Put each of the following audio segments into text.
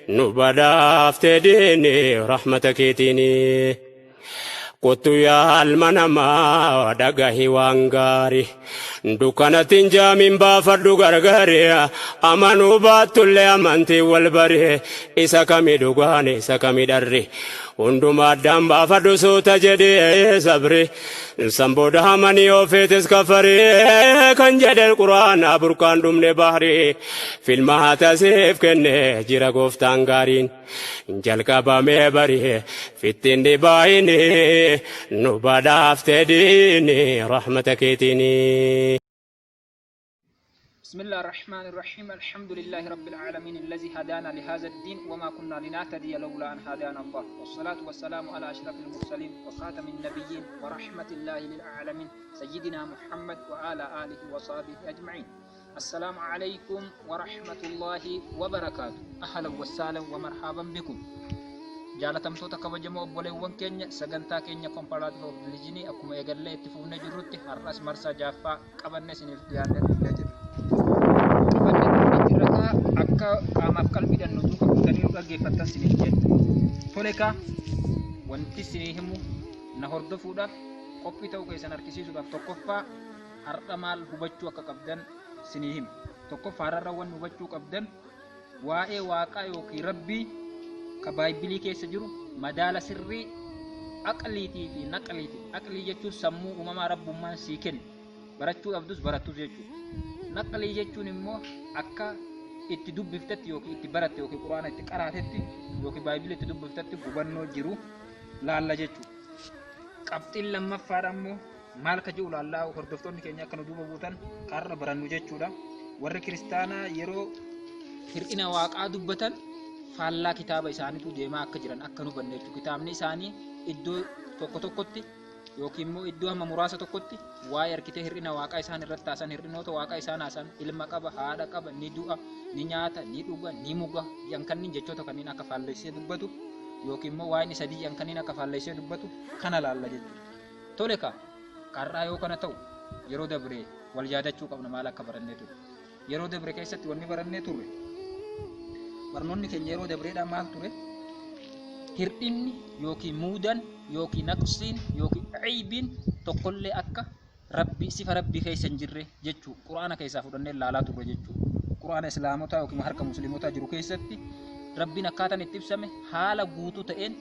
Nu badhaaftee diini rahmata keetiini. Kottu yaa ilma namaa dhagahi waan gaari. Dukkanatti hin jaamin baafadhu gargaari. Amanuu baattullee amantiin wal bari. Isa kami dhugaan isa kami dharri. Hunduma addaan baafadhu suuta jedhee sabri. San booda amanii yoo feetes kafari. Kan jedhe quraana burqaan dhumne bahri. Filmaata siif kenne jira gooftaan gaariin. Jalqabamee bari fittinni baay'ini nu badhaafte diini rahmata keetiini. بسم الله الرحمن الرحيم. الحمد لله رب العالمين الذي هدانا لهذا الدين وما كنا لنهتدي لولا أن هدانا الله، والصلاة والسلام على أشرف المرسلين وخاتم النبيين ورحمة الله للعالمين سيدنا محمد وعلى آله وصحبه أجمعين. السلام عليكم ورحمة الله وبركاته. أهلا وسهلا ومرحبا بكم. Jaalatamtoota kabajamoo obboleewwan keenya, sagantaa keenya Comparative of Religion akkuma eegallee itti fufnee jirrutti, har'as marsaa jaaffaa qabanne isiniif dhiyaannee dhufnee jirra. Qabannee dhufnee jirra kaa, akka qaamaaf qalbiidhaan nu duuka buutanii nu dhaggeeffattan isiniif jenna. Tole kaa, wanti isinii himu na hordofuudhaaf qophii ta'uu keessan argisiisuudhaaf, tokkoffaa har'a maal hubachuu akka qabdan isinii hima. Tokkoffaa har'arra wanni hubachuu qabdan waa'ee waaqaa yookiin rabbii ka Baaybilii keessa jiru madaala sirrii aqliitii fi naqliiti. Aqlii jechuun sammuu uumamaa rabbummaan sii kenne. Barachuu dhabdus barattus jechuudha. Naqlii jechuun immoo akka itti dubbiftetti yookiin itti baratte yookiin quraana itti qaraatetti yookiin Baaybilii itti dubbiftetti hubannoo jiru laalla jechuudha. Qabxiin lammaffaadha immoo maal ka jiru laallaa, hordoftoonni keenya akka nu duuba buutan karra barannu jechuudha. Warri kiristaanaa yeroo hir'ina waaqaa dubbatan faallaa kitaaba isaaniitu deemaa akka jiran akka nu hubanne jechuudha. Kitaabni isaanii iddoo tokko tokkotti yookiin immoo iddoo hamma muraasa tokkotti waa'ee harkitee hir'ina waaqaa isaan irratti haasan, hir'inoota waaqaa isaan haasan, ilma qaba, haadha qaba, ni du'a, ni nyaata, ni dhuga, ni muga jedhan kanneen jechoota kanneen akka faallessee dubbatu yookiin immoo waa'een isa jedhan kanneen akka faallessee dubbatu kana laalla jechuudha. Tole kaa, qar'aa yoo kana ta'u, yeroo dabre wal yaadachuu qabna maal akka barannee turre. Yeroo dabre keessatti wanni barannee turre, barnoonni keenya yeroo dabreedhaa maal ture? Hir'inni yookiin muudan yookiin naqsiin yookiin aybiin tokkollee akka rabbi sifa rabbii keessa hin jirre jechuu quraana keessaa fudhannee ilaalaa turre jechuu. Quraana islaamotaa yookiin harka musliimotaa jiru keessatti rabbiin akkaataan itti ibsame haala guutuu ta'een,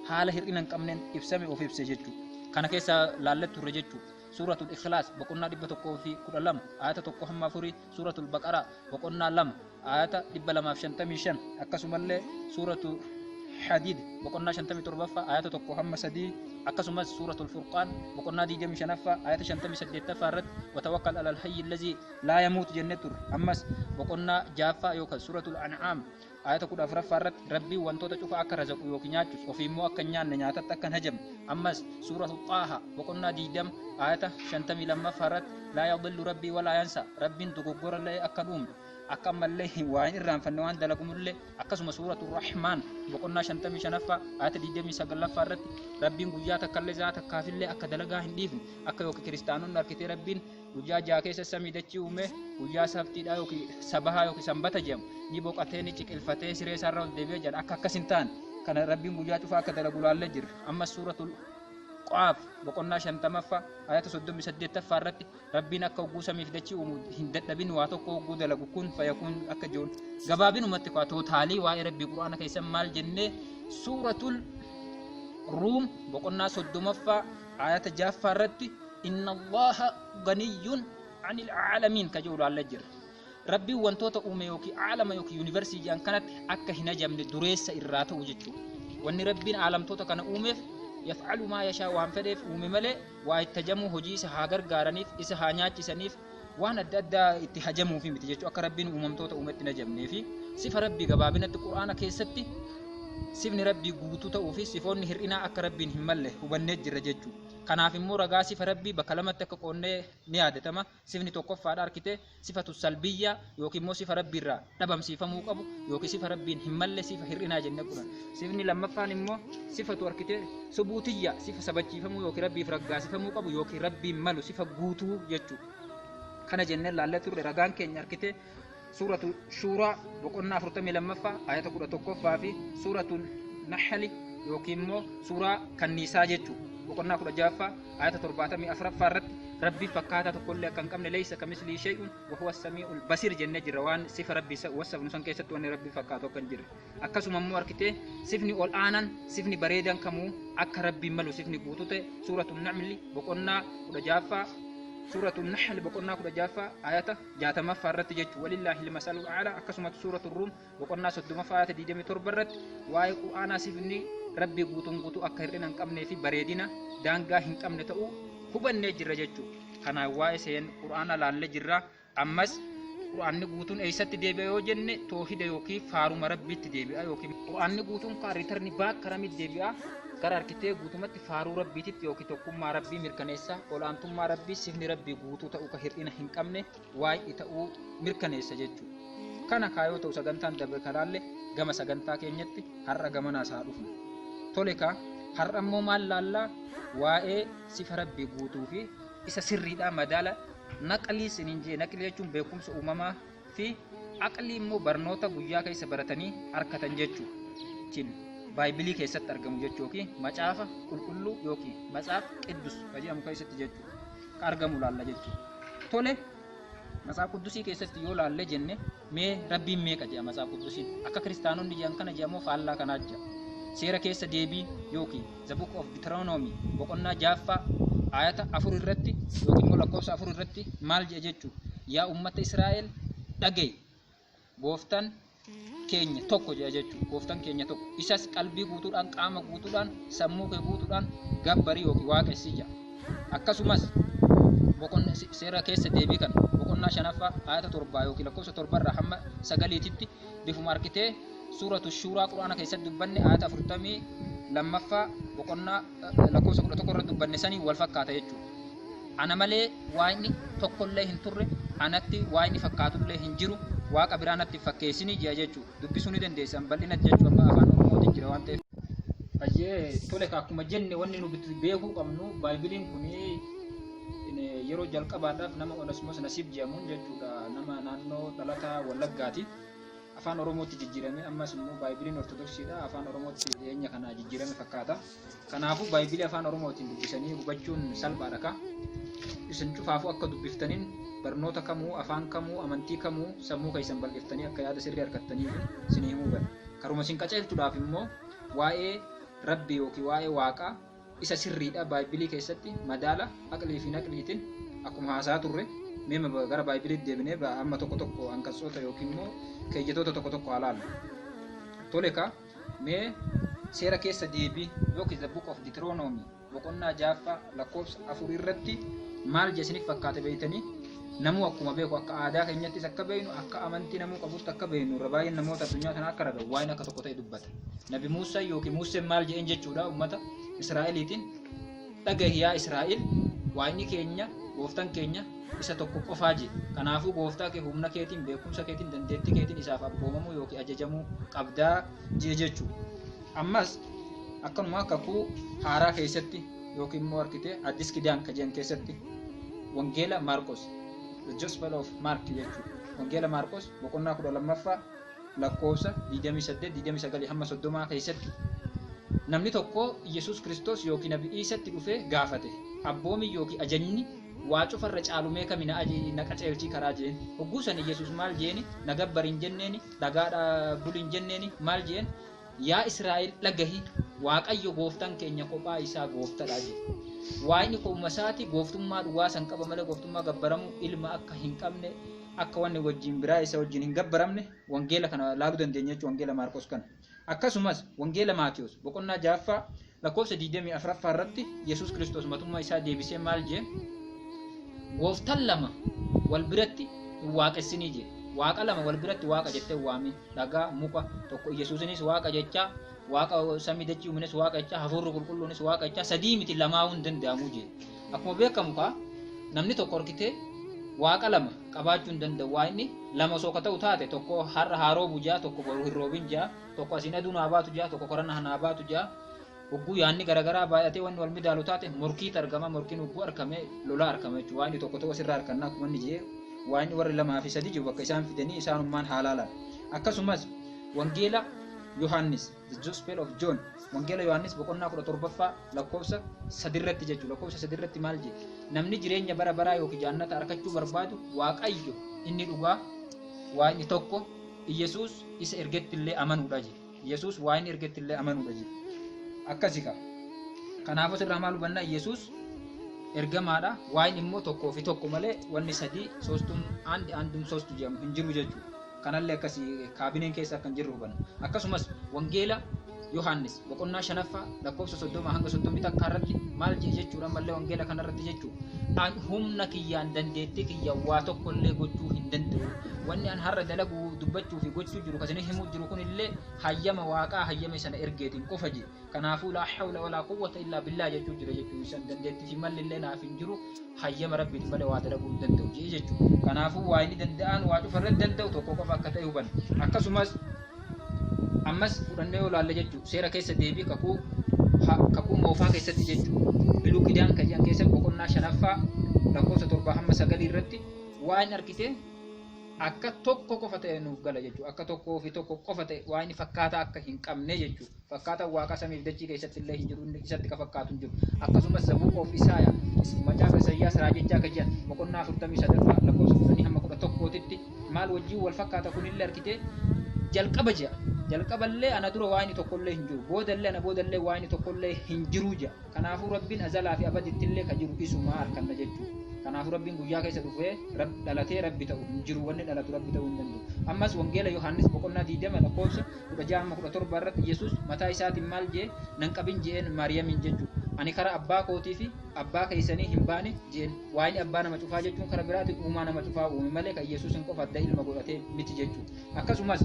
haala hir'ina hin qabneen ibsame of ibse jechuu. Kana keessaa laallee turre jechuu. Suuratul Ikhlaas boqonnaa 112 ayata 1 hamma 4, Suuratul Baqaraa boqonnaa 2 ayata 255, akkasumallee Suuratu Hadiid boqonnaa 57ffaa ayata 1 hamma 3, akkasumas Suuratul Furqaan boqonnaa 25ffaa ayata 58ffaa irratti وتوكل على الحي الذي لا يموت jennee turre. Ammas boqonnaa jaaffaa yookaan Suuratul An'aam ayata 14ffaa irratti rabbiin wantoota cufa akka razaqu yookiin nyaachisu, ofii immoo akka hin nyaanne, nyaatatti akka hin hajamne. Ammas Suuratu Xaaha boqonnaa 20 ayata 52ffaa irratti لا يضل ربي ولا ينسى, rabbiin dogoggora illee akka hin uumne, akka ammallee waa hin irraanfanne waan dalagumullee. Akkasuma Suuratu Rahmaan boqonnaa 55ffaa ayata 29ffaa irratti rabbiin guyyaa takkallee zaa takkaafillee akka dalagaa hin dhiifne, akka yookiin kiristaanonni harkitee rabbiin guyyaa 6 keessa samii dachii uume, guyyaa sabtiidha yookiin sabahaa yookiin sanbata jedhamu ni boqatee, ni ciqilfatee, siree isaarra ol deebi'ee jedhan, akka akkas hin taane, kana rabbiin guyyaa cufaa akka dalagu laallee jirra. Ammas Suuratul Qaaf boqonnaa 50ffaa ayata 38ffaa irratti rabbiin akka hogguu samiif dachii uumu hin dadhabin, waa tokko hogguu dalagu kun فيكون akka jiruun. Gabaabinumatti kaa total waa'ee rabbii quraana keessan maal jennee? Suuratul Ruum boqonnaa 30ffaa ayata 6ffaa irratti إن الله غني عن العالمين ka jiru laallee jira. Rabbiin wantoota uume yookiin aalama yookiin universe jedhan kanatti akka hin hajamne, dureessa irraa ta'u jechuudha. Wanni rabbiin aalamtoota kana uumeef يفعل ما يشاء, waan fedheef uume malee waa itti hajamuu, hojii isa haa gargaaraniif, isa haa nyaachisaniif, waan adda addaa itti hajamuufi miti jechuudha. Akka rabbiin uumamtoota uumetti hin hajamnee fi sifa rabbii gabaabinatti quraana keessatti sifni rabbii guutuu ta'uu fi sifoonni hir'inaa akka rabbiin hin malle hubannee jirra jechuudha. Kanaaf immoo ragaa sifa rabbii bakka lamatti akka qoonnee ni yaadatama. Sifni tokkoffaadha harkitee صفة سلبية yookiin immoo sifa rabbiirraa dhabamsiifamuu qabu yookiin sifa rabbiin hin malle, sifa hir'inaa jennee fudhanna. Sifni lammaffaan immoo صفة harkitee ثبوتية, sifa sabachiifamuu yookiin rabbiif raggaasifamuu qabu yookiin rabbiin malu, sifa guutuu jechuudha. Kana jennee laallee turre. Ragaan keenya harkitee Suuratu Shuuraa boqonnaa 42ffaa ayata 11ffaa fi Suuratu Naxli yookiin immoo suuraa Kanniisaa jechuudha. Boqonnaa 16ffaa ayata 74ffaa irratti Rabbii fakkaataa tokkollee akka hin qabne, laysa kamislii shay'un wa huwa samii'ul basiir jennee jirra, waan sifa Rabbii wasafnu san keessatti wanni Rabbii fakkaatu akka hin jirre. Akkasuma immoo arkitee sifni ol aanan, sifni bareedan kamuu akka Rabbiin malu, sifni guutuu ta'e Suuratu Namli boqonnaa 16ffaa, Suuratu Nahl boqonnaa 16ffaa ayata 60ffaa irratti jechuudha. Walillaahi ilmasalul a'laa. Akkasumas Suuratu Ruum boqonnaa 30ffaa ayata 27 irratti waa'ee Qur'aanaa sifni Rabbii guutuun guutuu akka hir'ina hin qabnee fi bareedina daangaa hin qabne ta'uu hubannee jirra jechuudha. Kanaaf waa'ee seen Qur'aana laallee jirra. Ammas Qur'aanni guutuun eessatti deebi'a yoo jenne, toohida yookiin faaruma Rabbiitti deebi'a, yookiin Qur'aanni guutuun kaa return back karamitti deebi'a? Gara harkitee guutumatti faaruu Rabbiititti yookiin tokkummaa Rabbii mirkaneessa, olaantummaa Rabbii, sifni Rabbii guutuu ta'uu, ka hir'ina hin qabne waa'ee ta'uu mirkaneessa jechuudha. Kana kaayoo ta'u sagantaan dabre kalaalle gama sagantaa keenyatti har'a gamanaas haa dhufnu. Tole kaa, har'a immoo maal laallaa? Waa'ee sifa Rabbii guutuu fi isa sirriidhaa madaala naqlii siniin jee. Naqlii jechuun beekumsa uumamaa fi aqlii immoo barnoota guyyaa keessa baratanii harkatan jechuu cin Baaybilii keessatti argamu jechuu yookiin Macaafa Qulqulluu yookiin Matsaaf Qiddus ka jedhamu keessatti jechuu ka argamu laalla jechuu. Tole, Matsaaf Quddusii keessatti yoo laalle jenne, mee Rabbiin meeqa jedha Matsaaf Quddusiin? Akka kiristaanonni jedhan kana jedhamoo faallaa kanaa jedha? Seera Keessa Deebii yookiin The Book of Deuteronomy boqonnaa 6ffaa ayata 4 irratti yookiin immoo lakkoofsa 4 irratti maal jedha jechuu? Yaa ummata Israa'el dhaga'i, Gooftaan keenya tokko jedha jechuu. Gooftaan keenya tokko, isas qalbii guutuudhaan, qaama guutuudhaan, sammuu kee guutuudhaan gabbarii yookiin waaqessi jedha. Akkasumas boqonna Seera Keessa Deebii kana boqonnaa 5ffaa ayata 7 yookiin lakkoofsa 7 irraa hamma 9titti bifuma arkitee Suuratu Shuuraa Quraana keessatti dubbanne ayata 42ffaa boqonnaa lakkoofsa 11 irratti dubbanne sanii wal fakkaata jechuudha. Ana malee waaqni tokkollee hin turre, anatti waaqni fakkaatullee hin jiru, waaqa biraa natti hin fakkeessinii jedha jechuudha. Dubbisuu ni dandeessan bal'inatti jechuudha, amma Afaan Oromootiin jira waan ta'eef. Ayyee, tole, akkuma jenne wanni nu beekuu qabnu Baaybiliin kun yeroo jalqabaadhaaf nama Onesmos Nasiib jedhamuun jechuudha, nama naannoo dhalataa Wallaggaati. Afaan Oromootti jijjiirame. Ammas immoo Baaybiliin Ortodoksiidha Afaan Oromootti dhiyeenya kana jijjiirame fakkaata. Kanaafuu Baaybilii Afaan Oromootiin dubbisanii hubachuun salphaadha ka. Isin cufaafuu akka dubbiftaniin barnoota kamuu, afaan kamuu, amantii kamuu sammuu keessan bal'iftanii akka yaada sirrii argattaniif isin himuu bada. Karuma isin qaceelchuudhaaf immoo waa'ee Rabbii yookiin waa'ee Waaqaa isa sirriidha Baaybilii keessatti madaala aqlii fi naqliitiin akkuma haasaa turre, mee gara Baaybiliitti deebinee amma tokko tokko anqatsoota yookiin immoo keeyyatoota tokko tokko haa laallu. Tole kaa, mee Seera Keessa Deebii yookiin The Book of Deuteronomy boqonnaa 6ffaa lakkoofsa 4 irratti maal jedha isiniif fakkaate beektanii? Namuu akkuma beeku, akka aadaa keenyattis akka beeknu, akka amantii namuu qabutti akka beeknu, irra baay'een namoota addunyaa kanaa akka ragan waa'een akka tokko ta'e dubbata. Nabi Muusaa yookiin Muuseen maal jedheen jechuudha ummata Israa'eliitiin? Dhagahi yaa Israa'el, Waaqni keenya gooftaan keenya isa tokko qofaa jedhe. Kanaafuu gooftaa kee humna keetiin, beekumsa keetiin, dandeettii keetiin isaaf abboomamuu yookiin ajajamuu qabdaa jedhe jechuudha. Ammas akkanuma Kakuu Haaraa keessatti yookiin immoo arkitee Addis Kidaan ka jedhan keessatti Wangeela Maarqos, The Gospel of Mark jechuudha. Wangeela Maarqos boqonnaa 12ffaa lakkoofsa 28, 29 hamma 30 keessatti namni tokko Yesuus Kiristoos yookiin Nabi Iisatti dhufee gaafate. Abboomi yookiin ajajni waa cufarra caalu mee kami, na qaceelchii karaa jeen. Hogguu san Yesuus maal jeeni? Na gabbari hin jenneeni, dhagaadha buli hin jenneeni, maal jeen? Yaa Israa'el dhagahi, Waaqayyo gooftaan keenya kophaa isaa gooftadha jedhe. Waaqni kopuma isaati gooftummaa dhugaa san qaba malee gooftummaa gabbaramuu ilma akka hin qabne, akka wanni wajjin biraa isa wajjin hin gabbaramne wangeela kana laaluu dandeenya jechuudha, Wangeela Maarqos kana. Akkasumas Wangeela Maatiyos boqonnaa 6ffaa lakkoofsa 24ffaa irratti Yesuus Kiristoos matummaa isaa deebisee maal jee? Gooftan lama wal biratti hin waaqessinii jee. Waaqa lama wal biratti waaqa jettee waamin. Dhagaa, muka tokko Yesuusinis waaqa jechaa, Waaqa samii dachii uumenis waaqa jechaa, Hafuurri Qulqulluunis waaqa jechaa, sadii miti, lamaa'uu hin danda'amu jee. Akkuma beekamu kaa namni tokko harkitee waaqa lama qabaachuu hin danda'u. Waaqni lama osoo ka ta'u taate, tokko har'a haa roobu jaa, tokko boru hin roobin jaa, tokko asiin aduun haa baatu jaa, tokko korana haa baatu jaa. Hogguu yaanni garaagaraa baay'atee wanni wal midaalu taate morkiitu argama. Morkiin hogguu argame lola argama jechuudha. Waaqni tokko ta'u asirraa arganna akkuma inni jee. Waaqni warri lamaa fi sadi jiru bakka isaan fidanii isaanummaan haa laalan. Akkasumas Wangeela Yohaannis, The Gospel of John, Wangeela Yohaannis boqonnaa 17ffaa lakkoofsa 3 irratti jechuudha. Lakkoofsa 3 irratti maal jedhe? Namni jireenya bara baraa yookiin jaannata argachuu barbaadu Waaqayyo inni dhugaa, Waaqni tokko, Iyesuus isa ergetti illee amanuudha jedhe. Iyesuus Waaqni ergetti illee amanuudha jedhe. Akkasi qaba. Kanaafuu asirraa maal hubannaa? Iyesuus ergamaadha. Waaqni immoo tokkoo fi tokko malee wanni sadii ሶስቱም አንድ አንዱም ሶስት jedhamu hin jiru jechuudha. Kanallee akkasii kaabineen keessa akka hin jirru hubanna. Akkasumas Wangeela Yohaannis boqonnaa shanaffaa lakkoofsa 30 hanga 31 irratti maal jedhe jechuudha? Ammallee wangeela kanarratti jechuudha. An humna kiyyaan, dandeettii kiyyaan waa tokkollee gochuu hin danda'u. Wanni an har'a dalagu, dubbachuu fi gochuu jiru, kan isin himuu jiru kunillee hayyama Waaqaa, hayyama sana ergeetiin qofa jedhe. Kanaafuu لا حول ولا قوة إلا بالله jechuu jira jechuudha. Isan dandeettii fi malli illee naaf hin jiru, hayyama Rabbiitiin malee waa dalaguu hin danda'u jedhe jechuudha. Kanaafuu waa inni danda'an, waa cufa irratti danda'u tokko qofa akka ta'e hubanna. Akkasumas ammas fudhannee yoo ilaalle jechuudha, seera keessa deebii kakuu moofaa keessatti jechuudha, ብሉይ ኪዳን kan jedhan keessa boqonnaa shanaffaa lakkoofsa 7 hamma 9 irratti waan argite akka tokko qofa ta'e nuuf gala jechuudha. Akka tokkoo fi tokko qofa ta'e, waan inni fakkaataa akka hin qabne jechuudha. Fakkaataan Waaqa samiif dachii keessatti illee hin jiru, inni isatti ka fakkaatu hin jiru. Akkasumas the Book of Isaiah, macaafa Isaayyaas raajichaa kan jedhan boqonnaa 43ffaa lakkoofsa 10 hamma 11tti maal wajjin wal fakkaata kunillee argite? Jalqaba jedha. Jalqaballee ana dura waan tokkollee hin jiru, boodallee ana boodallee waan tokkollee hin jiru jedha. Kanaafuu Rabbiin azalaa fi abadittillee ka jiru isumaa harkanna jechuudha. Kanaafuu Rabbiin guyyaa keessa dhufee dhalatee Rabbi ta'u hin jiru, wanni dhalatu Rabbi ta'uu hin danda'u. Ammas Wangeela Yohaannis boqonnaa 20 lakkoofsa 16 hamma 17 irratti Yesuus mataa isaatiin maal jee? Nan qabin jeen Maariyamiin jechuudha. Ani karaa abbaa kootii fi abbaa keessanii hin baane jeen. Waa'ee abbaa nama cufaa jechuun karaa biraatiin uumaa nama cufaa uume malee kan Yesuus hin qofa adda ilma godhatee miti jechuudha. Akkasumas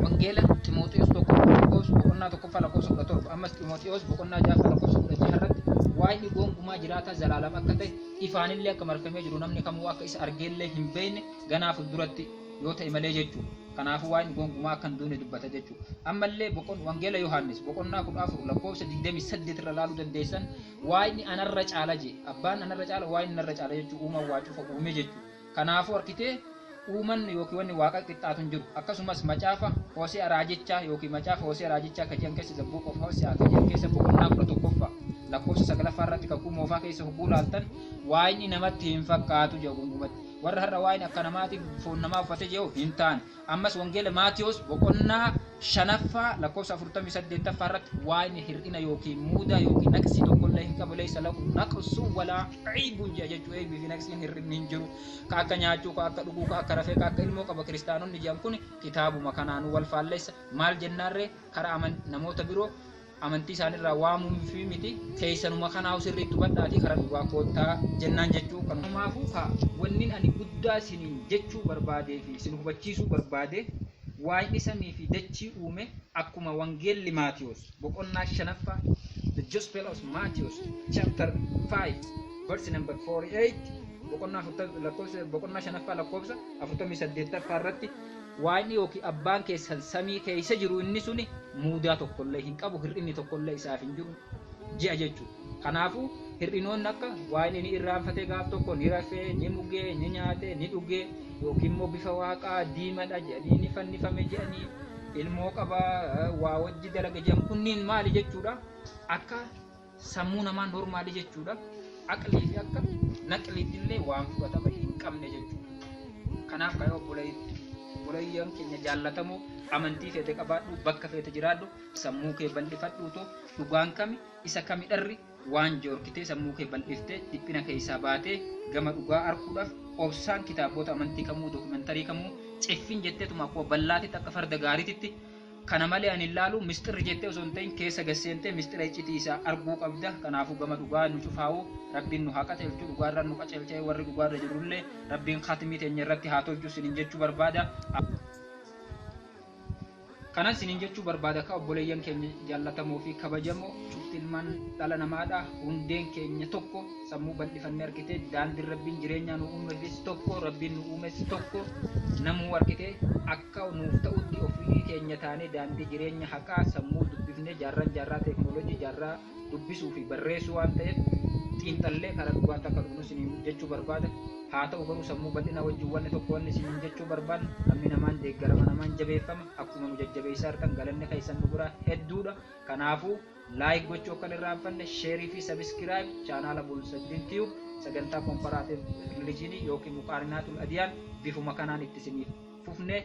Wangeela Ximooxiyoos tokko lakkoofsa boqonnaa tokkoffaa lakkoofsa 17, ammas Ximooxiyoos boqonnaa ja'affaa lakkoofsa 16 irratti Waaqni gonkumaa jiraataa zalaalam akka ta'e, ifaanillee akka marfamee jiru, namni kamuu akka isa argeellee hin beekne ganaa fuulduratti yoo ta'e malee jechuudha. Kanaafuu Waaqni gonkumaa akka hin duune dubbata jechuudha. Ammallee boqon Wangeela Yohaannis boqonnaa 14 lakkoofsa 28 irra ilaaluu dandeessan. Waaqni anarra caala jee, abbaan anarra caala, Waaqni anarra caala jechuudha, uumaan waa cufa uume jechuudha. Kanaafuu arkitee uuman yookiin wanni Waaqa qixxaatu hin jiru. Akkasumas macaafa Hosea raajichaa yookiin macaafa Hosea raajichaa kan jedhan keessa, the Book of Hosea kan jedhan keessa boqonnaa 11ffaa lakkoofsa saglaffaa irratti kakuu moofaa keessa hogguu laaltan, Waaqni namatti hin fakkaatu jedhu gungumatti. Warra har'a Waaqni akka namaatti foon namaa uffate jedhu hin taane. Ammas Wangeela Maatiyos boqonnaa shanaffaa lakkoofsa 48ffaa irratti Waaqni hir'ina yookiin muudaa yookiin naqsii tokkollee hin qabu, ليس له نقص ولا عيب jedha jechuu. Eebii fi naqsiin hir'inni hin jiru. Ka akka nyaachuu, ka akka dhuguu, ka akka rafee, ka akka ilmoo qaba kiristaanonni jedhan kun kitaabuma kanaanuu wal faalleessa. Maal jennaarree? Karaa namoota biroo amantii isaanirraa waamuu fi miti, keessanuma kanaa sirriitti hubadhaatii karaa dhugaa koottaa jennaan jechuu. Kanumaafuu ka wannin ani guddaa isiniin jechuu barbaadee fi isin hubachiisuu barbaade, Waaqni samii fi dachii uume akkuma Wangeelli Maatiyos boqonnaa shanaffaa, the Gospel of Matthew chapter 5 verse number 48, boqonnaa lakkoofsa boqonnaa shanaffaa lakkoofsa 48ffaa irratti Waaqni yookiin abbaan keessan samii keessa jiru inni suni muudaa tokkollee hin qabu, hir'inni tokkollee isaaf hin jiru ji'a jechuudha. Kanaafuu hir'inoonni akka Waaqni ni irraanfatee, gaaf tokko ni rafee, ni mugee, ni nyaatee, ni dhugee, yookiin immoo bifa Waaqaa diimadha jedhanii ni fannifame jedhanii, ilmoo qabaa, waa wajji dalaga jedhan kunniin maali jechuudha? Akka sammuu namaa normal jechuudha. Aqlii fi akka naqliitti illee waan fudhatama hin qabne jechuudha. Kanaaf kan obboleeyyan keenya jaallatamoo, amantii feete qabaadhu, bakka feete jiraadhu, sammuu kee bal'ifadhuutoo dhugaan kami isa kami dharri waan joorkitee sammuu kee bal'iftee dhiphina keessaa baatee gama dhugaa arguudhaaf obsaan kitaabota amantii kamuu, documentary kamuu ciffin jetteetuma akkuma ballaatitti, akka farda gaariititti kana malee ani ilaalu misxirri jettee osoo hin ta'in keessa gasseentee misxira iccitii isaa arguu qabda. Kanaafuu gama dhugaa nu cufaa'u Rabbiin nu haa qajeelchu, dhugaarra nu qajeelchee, warri dhugaarra jirullee Rabbiin khatimii teenya irratti haa tolchu isiniin jechuu barbaada. Kanan isiniin jechuu barbaada akka obboleeyyan keenya jaallatamoo fi kabajamoo, cufti ilmaan dhala namaadha. Hundeen keenya tokko, sammuu bal'ifannee argite daandiin Rabbiin jireenyaa nu uumeefis tokko, Rabbiin nu uumes tokko. Namuu argite akka nuuf ta'utti ofii keenya taanee daandii jireenya haqaa sammuu dubbifnee, jaarraan jaarraa teeknooloojii, jaarraa dubbisuu fi barreessuu waan ta'eef Xiinxallee karaa dhugaatti akka dhufnu isiniin jechuu barbaada. Haa ta'u garuu sammuu bal'ina wajjin wanni tokko wanni isiniin jechuu barbaadnu, namni namaan deeggarama, namaan jabeeffama. Akkuma nu jajjabeessaa jirtan galanni keessan nu biraa hedduudha. Kanaafuu like gochuu akka hin irraanfanne, share fi subscribe chaanaala Boonsaddiin Tube, sagantaa comparative religion yookiin muqaarinaatul adiyaan bifuma kanaan itti isiniif fufne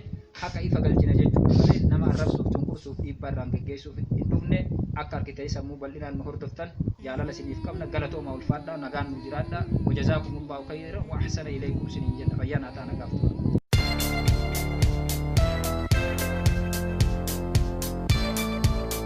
haqa ifa galchina jechuudha malee nama arrabsuuf, cunqursuuf, dhiibbaa irraan geggeessuuf hin dhufne. Akka argitanii sammuu bal'inaan nu hordoftan jaalala isiniif qabna. Galatooma, ulfaadhaa, nagaan nu jiraadhaa. Wajazaakumullahu khayran wa ahsana ilaykum isiniin jenna. Fayyaa naa ta'a, nagaaf tura.